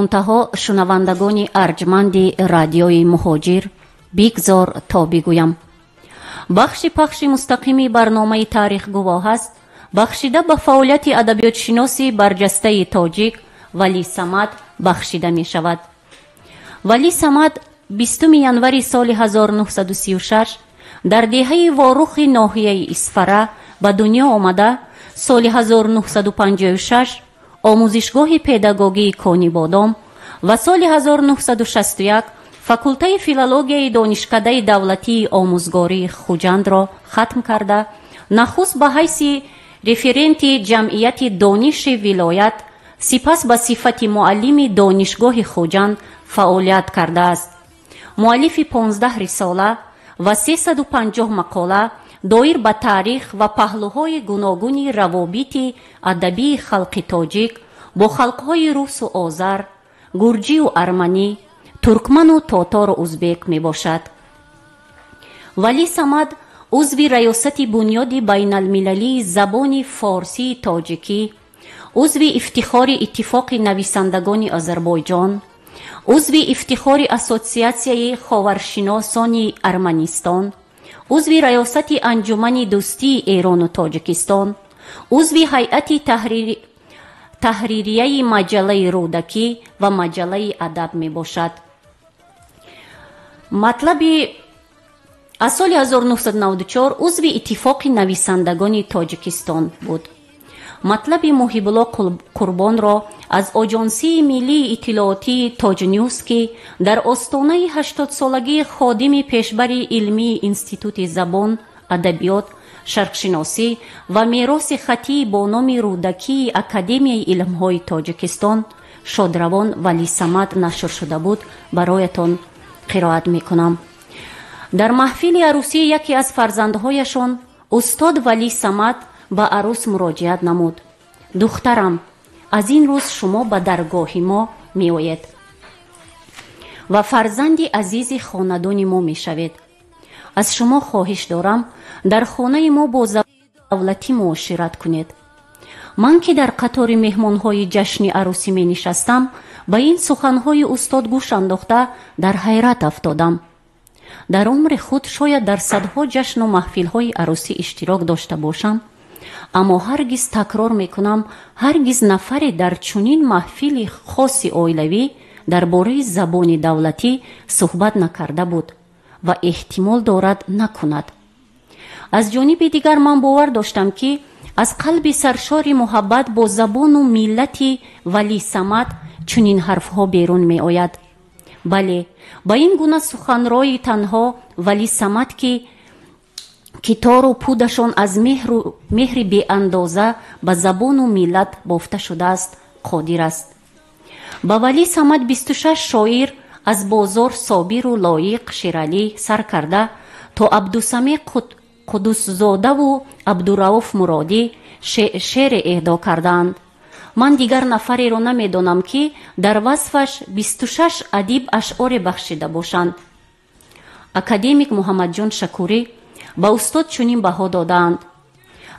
Мунтаҳо, шунавандагони арҷманди Радиои Муҳоҷир, бигзор то бигӯям. Бахши пахши мустақими барномаи «Таърих гувоҳ аст», бахшида ба фаъолияти адабиётшиноси барҷастаи тоҷик Валӣ Самад бахшида мешавад. Валӣ Самад 20 январи соли 1936 дар деҳаи Ворухи ноҳияи Исфара ба дунё омада, соли 1956 омӯзишгоҳи педагогии Конибодом ва соли 1961 факултаи филологияи Донишкадаи давлатии омӯзгории Хуҷандро хатм карда, нахуст ба ҳайси референти ҷамъияти дониши вилоят, сипас ба сифати муаллими Донишгоҳи Хуҷанд фаъолият кардааст. Муаллифи 15 рисола ва 350 мақола доир ба таърих ва паҳлӯҳои гуногуни равобити адабии халқи тоҷик бо халқҳои русу озар, гурҷию арманӣ, туркману тотору узбек мебошад. Валӣ Самад узви раёсати Бунёди байналмилалии забони форсии тоҷикӣ, узви ифтихори Иттифоқи нависандагони Озарбойҷон, узви ифтихори Ассотсиатсияи ховаршиносони Арманистон, узви раёсати Анҷумани дӯстии Эрону Тоҷикистон, узви ҳайати таҳририяи маҷаллаи Рӯдакӣ ва маҷаллаи Адаб мебошад. Матлаби аз соли 1994 узви Иттифоқи нависандагони Тоҷикистон буд. Матлаби Муҳибулло Қурбонро аз Оҷонсии миллии иттилоотии Тоҷнюс, ки дар остонаи 80-солагии ходими пешбари илмии Институти забон, адабиёт, шарқшиносӣ ва мероси хаттии бо номи Рӯдакии Академияи илмҳои Тоҷикистон шодравон Валӣ Самад нашр шуда буд, бароятон қироат мекунам. Дар маҳфили арӯсии яке аз фарзандҳояшон устод Валӣ Самад ба арӯс муроҷиат намуд: «Духтарам, аз ин рӯз шумо ба даргоҳи мо меоед ва фарзанди азизи хонадони мо мешавед. Аз шумо хоҳиш дорам, дар хонаи мо бо давлатӣ муошират кунед». Ман, ки дар қатори меҳмонҳои ҷашни арӯсӣ менишастам, ба ин суханҳои устод гӯш андохта, дар ҳайрат афтодам. Дар умри худ шояд дар садҳо ҷашну маҳфилҳои арӯсӣ иштирок дошта бошам, аммо ҳаргиз, такрор мекунам, ҳаргиз нафаре дар чунин маҳфили хоси оилавӣ дар бораи забони давлатӣ суҳбат накарда буд ва эҳтимол дорад, накунад. Аз ҷониби дигар, ман бовар доштам, ки аз қалби саршори муҳаббат бо забону миллати Валӣ Самад чунин ҳарфҳо берун меояд. Бале, ба ин гуна суханрои танҳо Валӣ Самад, ки тору пудашон аз меҳри беандоза ба забону миллат бофта шудааст, қодир аст. Ба Валӣ Самад 26 шоир, аз Бозор Собиру Лоиқ Шералӣ сар карда то Абдусамеъ Қуддусзодаву Абдурауф Муродӣ, шеъре эҳдо кардаанд. Ман дигар нафареро намедонам, ки дар васфаш 26 адиб ашъоре бахшида бошанд. Академик Муҳаммадҷон Шакурӣ ба устод чунин баҳо додаанд: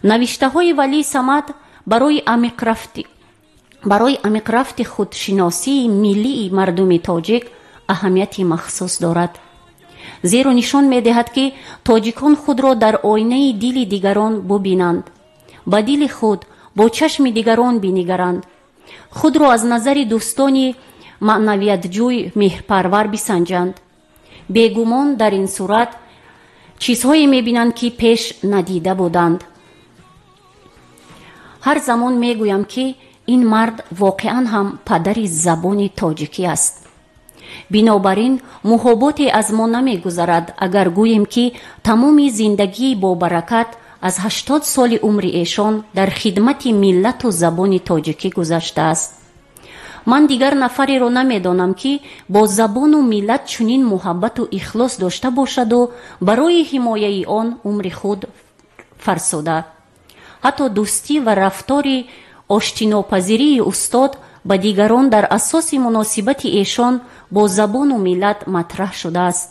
«Навиштаҳои Валӣ Самад барои амиқрафти худшиносии миллии мардуми тоҷик аҳамияти махсус дорад, зеро нишон медиҳад, ки тоҷикон худро дар оинаи дили дигарон бубинанд, ба дили худ бо чашми дигарон бинигаранд, худро аз назари дӯстони маънавиятҷӯй, меҳрпарвар бисанҷанд. Бегумон, дар ин сурат чизҳое мебинанд, ки пеш надида буданд. Ҳар замон мегӯям, ки ин мард воқеан ҳам падари забони тоҷикӣ аст. Бинобар ин муҳоботе аз мо намегузарад, агар гӯем, ки тамоми зиндагии бобаракат аз 80 соли умри эшон дар хидмати миллату забони тоҷикӣ гузаштааст. Ман дигар нафареро намедонам, ки бо забону миллат чунин муҳаббату ихлос дошта бошаду барои ҳимояи он умри худ фарсуда. Ҳатто дӯстӣ ва рафтори оштинопазирии устод ба дигарон дар асоси муносибати эшон бо забону миллат матраҳ шудааст.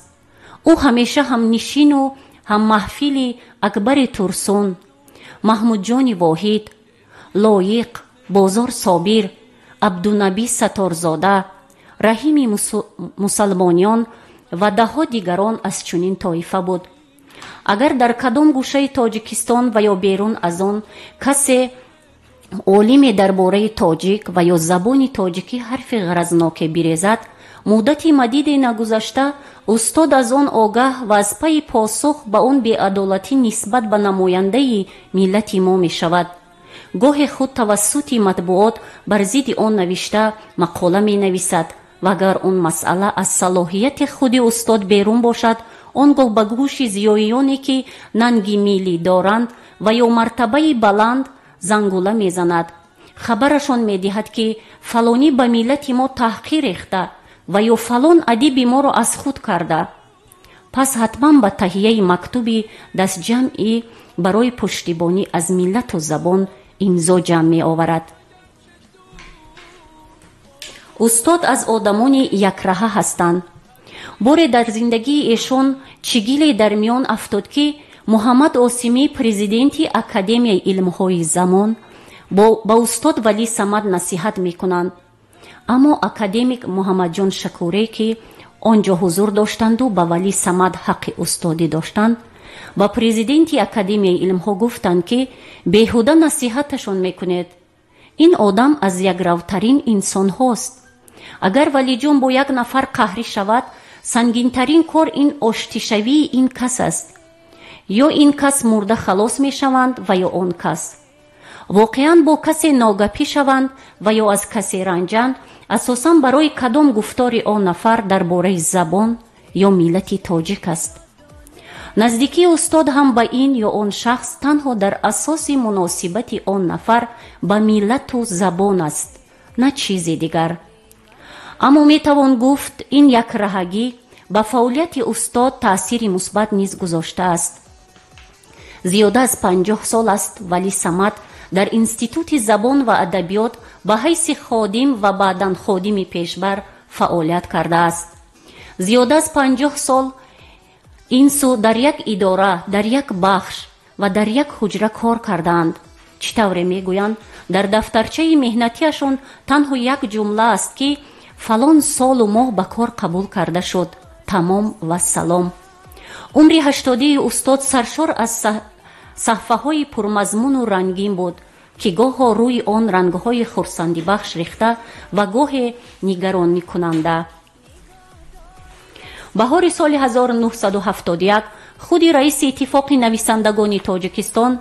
Ӯ ҳамеша ҳамнишину ҳаммаҳфили Акбари Турсун, Маҳмудҷони Воҳид, Лоиқ, Бозор Собир, Абдунабӣ Сатторзода, Раҳими Мусалмониён ва даҳҳо дигарон аз чунин тоифа буд. Агар дар кадом гӯшаи Тоҷикистон ва ё берун аз он касе олиме дар бораи тоҷик ва ё забони тоҷикӣ ҳарфи ғаразноке бирезад, муддати мадиде нагузашта устод аз он огаҳ ва аз пайи посух ба он беадолатӣ нисбат ба намояндаи миллати мо мешавад. Гоҳе худ тавассути матбуот бар зидди он навишта мақола менависад ва агар он масъала аз салоҳияти худи устод берун бошад, он гоҳ ба гӯши зиёиёне ки нанги миллӣ доранд ва ё мартабаи баланд зангула мезанад, хабарашон медиҳад, ки фалонӣ ба миллати мо таҳқир рехта ва ё фалон адиби моро аз худ карда. Пас ҳатман ба таҳияи мактуби дастҷамъӣ барои пуштибонӣ аз миллату забон имзо ҷамъ меоварад. Устод аз одамони якраҳа ҳастанд. Боре дар зиндагии эшон чигиле дар миён афтод, ки Муҳаммад Осимӣ, президенти Академияи илмҳои замон, ба устод Валӣ Самад насиҳат мекунанд. Аммо академик Муҳаммадҷон Шакурӣ, ки он ҷо ҳузур доштанду ба Валӣ Самад ҳаққи устодӣ доштанд, ба президенти Академияи илмҳо гуфтанд, ки беҳуда насиҳаташон мекунед. Ин одам аз якравтарин инсонҳост. Агар Валиҷон бо як нафар қаҳрӣ шавад, сангинтарин кор ин оштишавии ин кас аст. Ё ин кас мурда халос мешаванд ва ё он кас. Воқеан бо касе ногапӣ шаванд ва ё аз касе ранҷанд, асосан барои кадом гуфтори он нафар дар бораи забон ё миллати тоҷик аст. Наздикии устод ҳам ба ин ё он шахс танҳо дар асоси муносибати он нафар ба миллату забон аст, на чизи дигар. Аммо метавон гуфт, ин якраҳагӣ ба фаъолияти устод таъсири мусбат низ гузоштааст. Зиёда аз 50 сол аст Валӣ Самад дар Институти забон ва адабиёт ба ҳайси ходим ва баъдан ходими пешбар фаъолият кардааст. Зиёда аз 50 сол ин сӯ дар як идора, дар як бахш ва дар як ҳуҷра кор кардаанд. Чӣ тавре мегӯянд, дар дафтарчаи меҳнатиашон танҳо як ҷумла аст, ки фалон солу моҳ ба кор қабул карда шуд. Тамом, вассалом. Умри ҳаштодии устод саршор аз саҳфаҳои пурмазмуну рангин буд, ки гоҳо рӯи он рангҳои хурсандибахш рехта ва гоҳе нигаронникунанда. Баҳори соли 1971 худи раиси Иттифоқи нависандагони Тоҷикистон,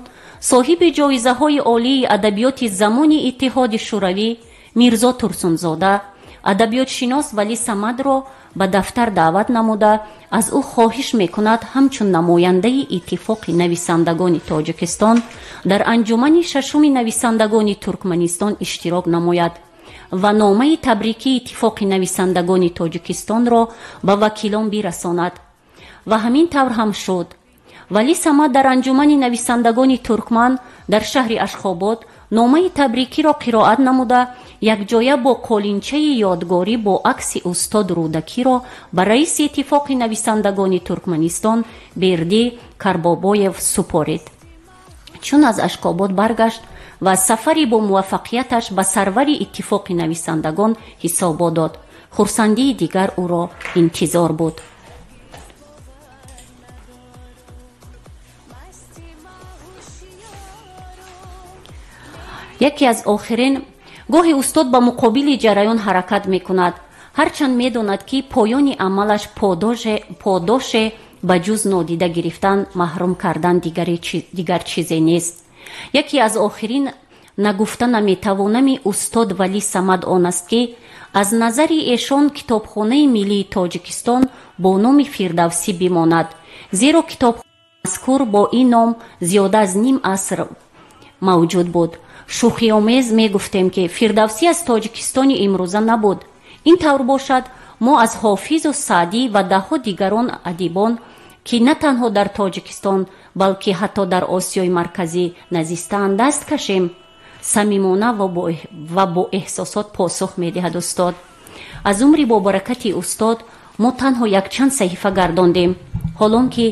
соҳиби ҷоизаҳои олии адабиёти замони Иттиҳоди Шӯравӣ Мирзо Турсунзода адабиётшинос Валӣ Самадро ба дафтар даъват намуда, аз ӯ хоҳиш мекунад, ҳамчун намояндаи Иттифоқи нависандагони Тоҷикистон дар анҷумани шашуми нависандагони Туркманистон иштирок намояд ва номаи табрикии Иттифоқи нависандагони Тоҷикистонро ба вакилон бирасонад. Ва ҳамин тавр ҳам шуд. Валӣ Самад дар анҷумани нависандагони туркман дар шаҳри Ашхобод номаи табрикиро қироат намуда, якҷоя бо қолинчаи ёдгорӣ бо акси устод Рӯдакиро ба раиси Иттифоқи нависандагони Туркманистон Бердӣ Карбобоев супорид. Чун аз Ашкобод баргашт ва сафари бо муваффақияташ ба сарвари Иттифоқи нависандагон ҳисобот дод, хурсандии дигар ӯро интизор буд. Яке аз охирин гоҳе устод ба муқобили ҷараён ҳаракат мекунад, ҳарчанд медонад, ки поёни амалаш подоше ба ҷуз нодида гирифтан, маҳрум кардан дигар чизе нест. Яке аз охирин нагуфта наметавонами устод Валӣ Самад он аст, ки аз назари эшон Китобхонаи миллии Тоҷикистон бо номи Фирдавсӣ бимонад, зеро китобхонаи мазкур бо ин ном зиёда аз ним аср мавҷуд буд. Шӯхиомез мегуфтем, ки Фирдавсӣ аз Тоҷикистони имрӯза набуд. Ин тавр бошад, мо аз Ҳофизу Саъдӣ ва даҳҳо дигарон адибон, ки на танҳо дар Тоҷикистон, балки ҳатто дар Осиёи Марказӣ назистаанд, даст кашем? Самимона ва бо эҳсосот посух медиҳад устод. Аз умри бобаракати устод мо танҳо якчанд саҳифа гардондем, ҳолон ки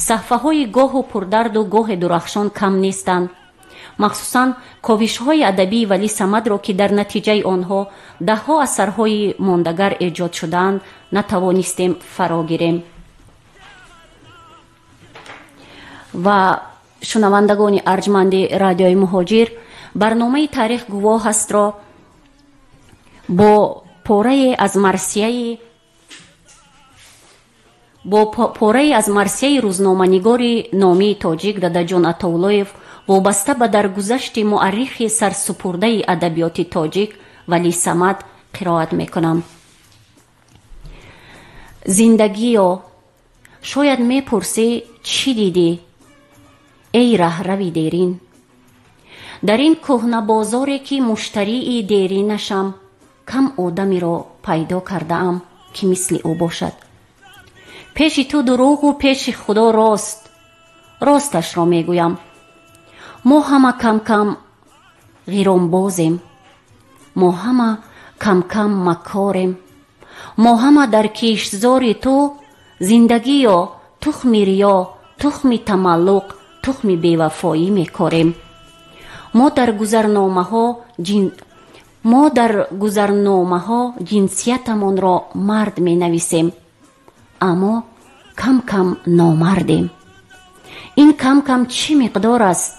саҳфаҳои гоҳу пурдарду гоҳе дурахшон кам нестанд. Махсусан ковишҳои адабии Валӣ Самадро, ки дар натиҷаи онҳо даҳҳо асарҳои мондагар эҷод шудаанд, натавонистем фаро гирем. Ва шунавандагони арҷманди радиои Муҳоҷир, барномаи Таърих гувоҳ астро бо порае аз марсияи рӯзноманигори номии тоҷик Дадаҷон Атоуллоев вобаста ба даргузашти муаррихи сарсупурдаи адабиёти тоҷик Валӣ Самад қироат мекунам. Зиндагиё, шояд мепурсӣ, чӣ дидӣ, эй раҳрави дерин? Дар ин кӯҳнабозоре, ки муштарии деринашам, кам одамеро пайдо кардаам, ки мисли ӯ бошад. Пеши ту дурӯғу пеши Худо рост, росташро мегӯям. Мо ҳама кам-кам ғиромбозем, мо ҳама кам-кам маккорем, мо ҳама дар киштзори ту зиндагиё тухми риё, тухми тамаллуқ, тухми бевафоӣ мекорем. Мо дар гузарномаҳо ҷинсиятамонро мард менависем, аммо кам-кам номардем. Ин кам-кам чӣ миқдор аст?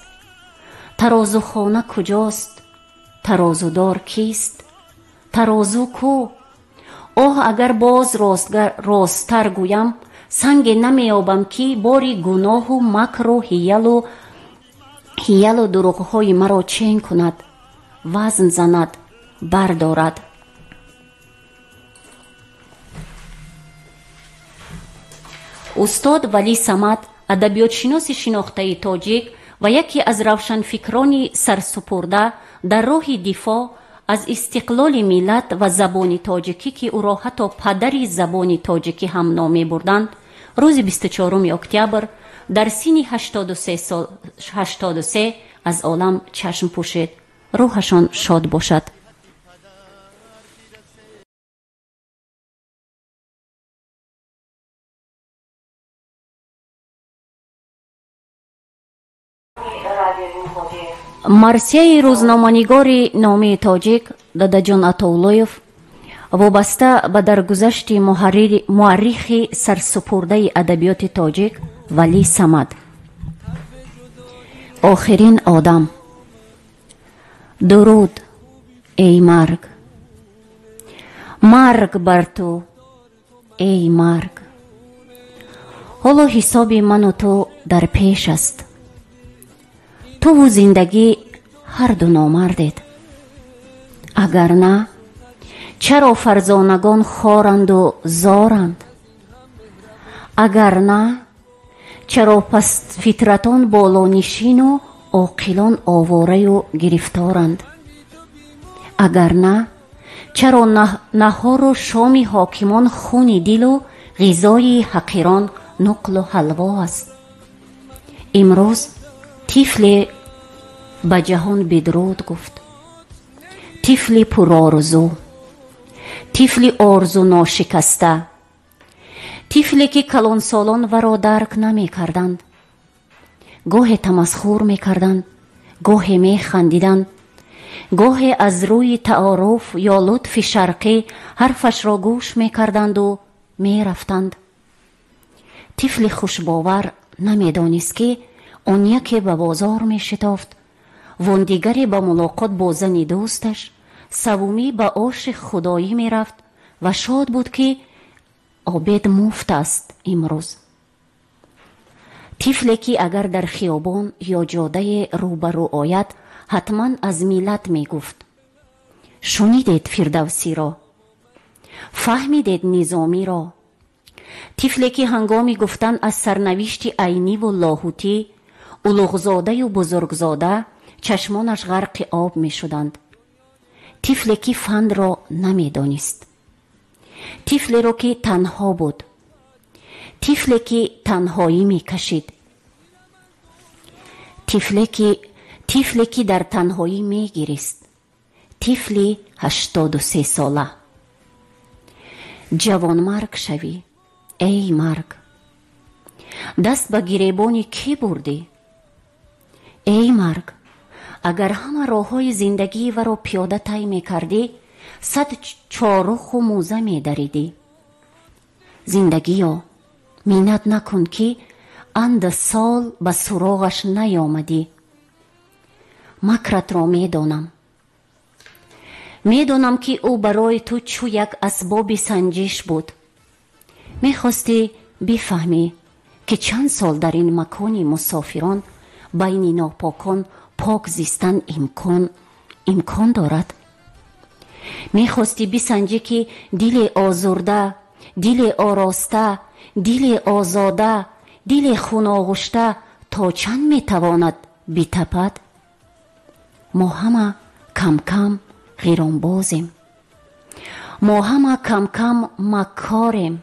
Тарозухона куҷост? Тарозудор кист? Тарозу ку? Оҳ, агар боз росттар гӯям, санге намеёбам, ки бори гуноҳу макру ҳиялу дурӯғҳои маро чен кунад, вазн занад, бардорад. Устод Валӣ Самад, адабиётшиноси шинохтаи тоҷик ва яке аз равшанфикрони сарсупурда дар роҳи дифоъ аз истиқлоли миллат ва забони тоҷикӣ, ки ӯро ҳатто падари забони тоҷикӣ ҳам ном мебурданд, рӯзи 24 октябр дар синни 83 аз олам чашм пӯшид. Рӯҳашон шод бошад. Марсияи рӯзноманигори номии тоҷик Дадаҷон Атоуллоев вобаста ба даргузашти муаррихи сарсупурдаи адабиёти тоҷик Валӣ Самад. Охирин одам. Дуруд, эй марг! Марг бар ту, эй марг! Ҳоло ҳисоби ману ту дар пеш аст. Туву зиндагӣ ҳарду номардед. Агар на, чаро фарзонагон хоранду зоранд? Агар на, чаро пастфитратон болонишину оқилон овораю гирифторанд? Агар на, чаро наҳору шоми ҳокимон хуни дилу ғизои ҳақирон нуқлу ҳалво аст? Имрӯз тифле ба ҷаҳон бедруд гуфт. Тифли пурорзу, тифли орзу ношикаста, тифле ки калонсолон варо дарк намекарданд, гоҳе тамасхур мекарданд, гоҳе механдиданд, гоҳе аз рӯи таоруф ё лутфи шарқӣ ҳарфашро гӯш мекарданду мерафтанд. Тифли хушбовар намедонист, ки он яке ба бозор мешитофт, вон дигаре ба мулоқот бо зани дӯсташ, савумӣ ба оши худоӣ мерафт ва шод буд, ки обед муфт аст имрӯз. Тифле ки агар дар хиёбон ё ҷодае рӯбарӯ ояд, ҳатман аз миллат мегуфт. Шунидед Фирдавсиро, фаҳмидед Низомиро. Тифле ки ҳангоми гуфтан аз сарнавишти Айниву Лоҳутӣ, Улуғзодаю Бузургзода чашмонаш ғарқи об мешуданд. Тифле ки фандро намедонист, тифлеро ки танҳо буд, тифле ки танҳоӣ мекашид, тифле ки дар танҳоӣ мегирист, тифли 83сола. Ҷавонмарг шавӣ, эй марг! Даст ба гиребони кӣ бурдӣ? Эй марг, Агар ҳама роҳҳои зиндагии варо пиёда тай мекардӣ, 100 чоруху мӯза медаридӣ. Зиндагиё, миннат накун, ки анд сол ба суроғаш наёмадӣ. Макратро медонам. Медонам, ки ӯ барои ту чӯ як асбоби санҷиш буд. Мехостӣ бифаҳмӣ, ки чанд сол дар ин макони мусофирон байни нопокон пок зистан имкон дорад. Мехостӣ бисанҷӣ, ки дили озурда, дили ороста, дили озода, дили хуноғушта то чанд метавонад битапад. Мо ҳама кам-кам ғиромбозем. Мо ҳама кам-кам маккорем.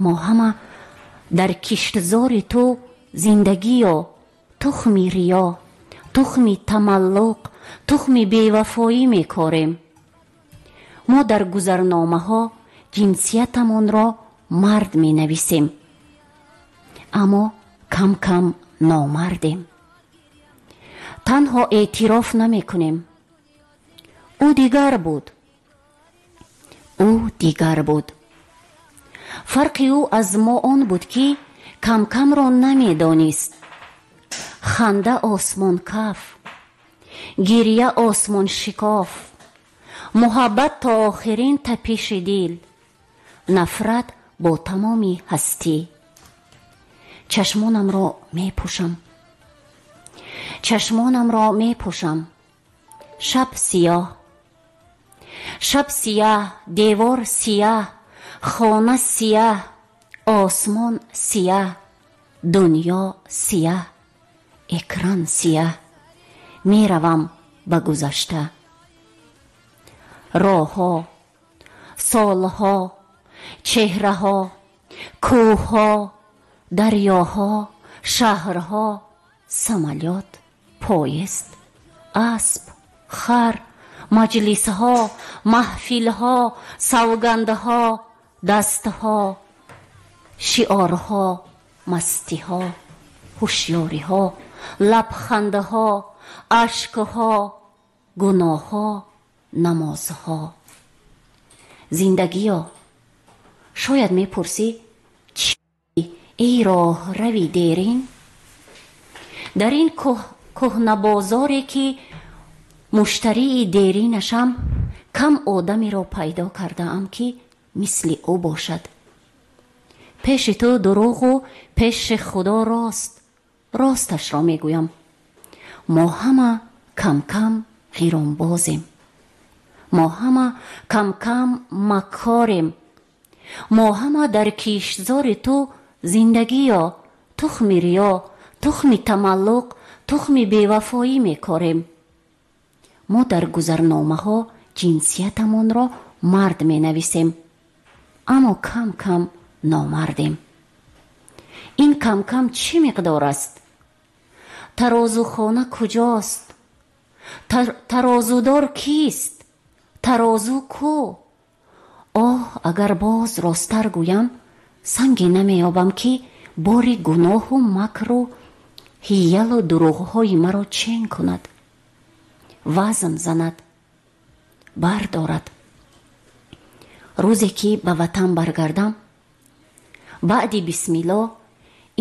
Мо ҳама дар киштзори ту, зиндагиё, тухми риё, тухми тамаллуқ, тухми бевафоӣ мекорем. Мо дар гузарномаҳо ҷинсиятамонро мард менависем, аммо кам-кам номардем. Танҳо эътироф намекунем. Ӯ дигар буд. Ӯ дигар буд. Фарқи ӯ аз мо он буд, ки кам-камро намедонист. Ханда осмонкаф, гиря осмоншикоф, муҳаббат то охирин тапиши дил, нафрат бо тамоми ҳастӣ. Чашмонамро мепӯшам. Чашмонамро мепӯшам. Шаб сиёҳ. Шаб сияҳ, девор сияҳ, хона сияҳ, осмон сияҳ, дунё сияҳ, экран сияҳ. Меравам ба гузашта. Роҳҳо, солҳо, чеҳраҳо, кӯҳҳо, дарёҳо, шаҳрҳо, самолёт, поезд, асп, хар, маҷлисҳо, маҳфилҳо, савгандҳо, дастҳо, шиорҳо, мастиҳо, ҳушёриҳо, лабхандаҳо, ашкҳо, гуноҳҳо, намозҳо. Зиндагиё, шояд мепурсӣ, чӣ, эй роҳрави дерин? Дар ин кӯҳнабозоре, ки муштарии деринашам, кам одамеро пайдо кардаам, ки мисли ӯ бошад. Пеши ту дурӯғу пеши Худо рост, росташро мегӯям. Мо ҳама кам-кам ғиромбозем. Мо ҳама кам-кам маккорем. Мо ҳама дар киштзори ту, зиндагиё, тухми риё, тухми тамаллуқ, тухми бевафоӣ мекорем. Мо дар гузарномаҳо ҷинсиятамонро мард менависем, аммо кам-кам номардем. Ин кам-кам чӣ миқдор аст? Тарозухона куҷост? Тарозудор кист? Тарозу ку? Оҳ, агар боз росттар гӯям, санге намеёбам, ки бори гуноҳу макру ҳиялу дурӯғҳои маро чен кунад, вазн занад, бардорад. Рӯзе ки ба ватан баргардам, баъди бисмиллоҳ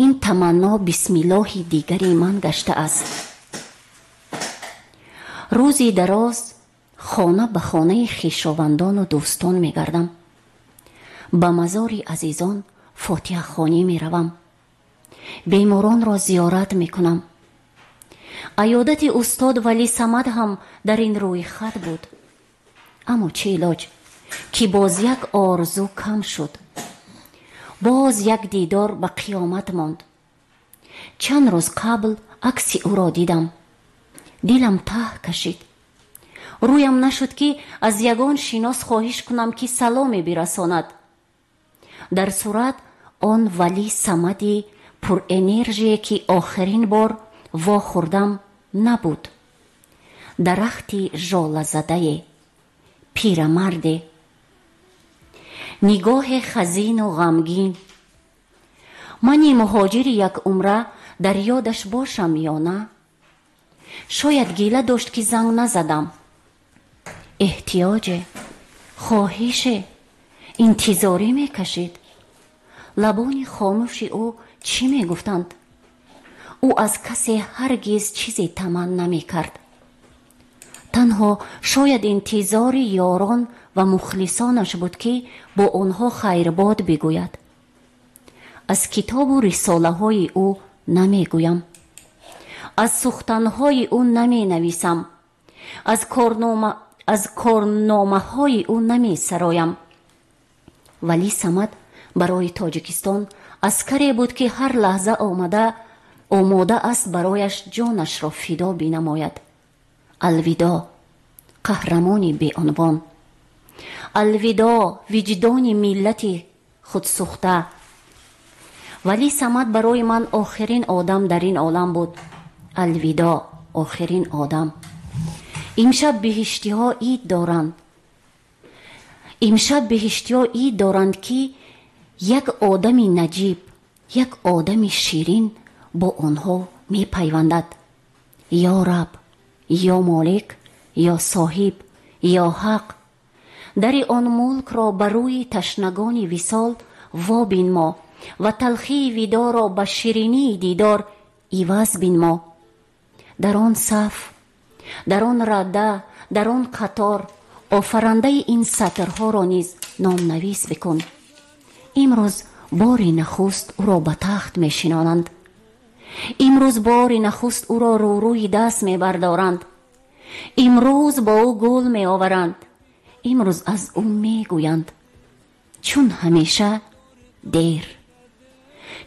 ин таманно бисмиллоҳи дигари ман гаштааст. Рӯзи дароз хона ба хонаи хешовандону дӯстон мегардам. Ба мазори азизон фотиҳахонӣ меравам. Беморонро зиёрат мекунам. Аёдати устод Валӣ Самад ҳам дар ин рӯйхат буд. Аммо чӣ илоҷ, ки боз як орзу кам шуд. Боз як дидор ба қиёмат монд. Чанд рӯз қабл акси ӯро дидам. Дилам таҳ кашид. Рӯям нашуд, ки аз ягон шинос хоҳиш кунам, ки саломе бирасонад. Дар сурат он Валӣ Самади пурэнержие, ки охирин бор вохӯрдам, набуд. Дарахти жолазадае, пирамарде, нигоҳе хазину ғамгин. Мани муҳоҷири якумра дар ёдаш бошам ё на? Шояд гила дошт, ки занг назадам. Эҳтиёҷе, хоҳише, интизорӣ мекашид. Лабони хомӯши ӯ чӣ мегуфтанд? Ӯ аз касе ҳаргиз чизе таманн намекард. Танҳо шояд интизори ёрон ва мухлисонаш буд, ки бо онҳо хайрбод бигӯяд. Аз китобу рисолаҳои ӯ намегӯям, аз сухтанҳои ӯ наменависам, аз корномаҳои ӯ намесароям. Валӣ Самад барои Тоҷикистон аскаре буд, ки ҳар лаҳза омада омода аст барояш ҷонашро фидо бинамояд. Алвидо, қаҳрамони беунвон! Алвидо, виҷдони миллати худсӯхта! Валӣ Самад барои ман охирин одам дар ин олам буд. Алвидо, охирин одам! Имшаб биҳиштиҳо ид доранд. Имшаб биҳиштиҳо ид доранд, ки як одами наҷиб, як одами ширин бо онҳо мепайвандад. Ё Раб, ё Молик, ё Соҳиб, ё Ҳақ, дари он мулкро ба рӯи ташнагони висол вобинмо ва талхии видоро ба ширинии дидор иваз бинмо. Дар он саф, дар он рада, дар он қатор офарандаи ин сатрҳоро низ номнавис бикун. Имрӯз бори нахуст ӯро ба тахт мешинонанд. Имрӯз бори нахуст ӯро рӯрӯи даст мебардоранд. Имрӯз бо ӯ гул меоваранд. Имрӯз аз ӯ мегӯянд. Чун ҳамеша дер,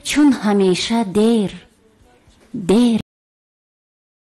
чун ҳамеша дер, дер.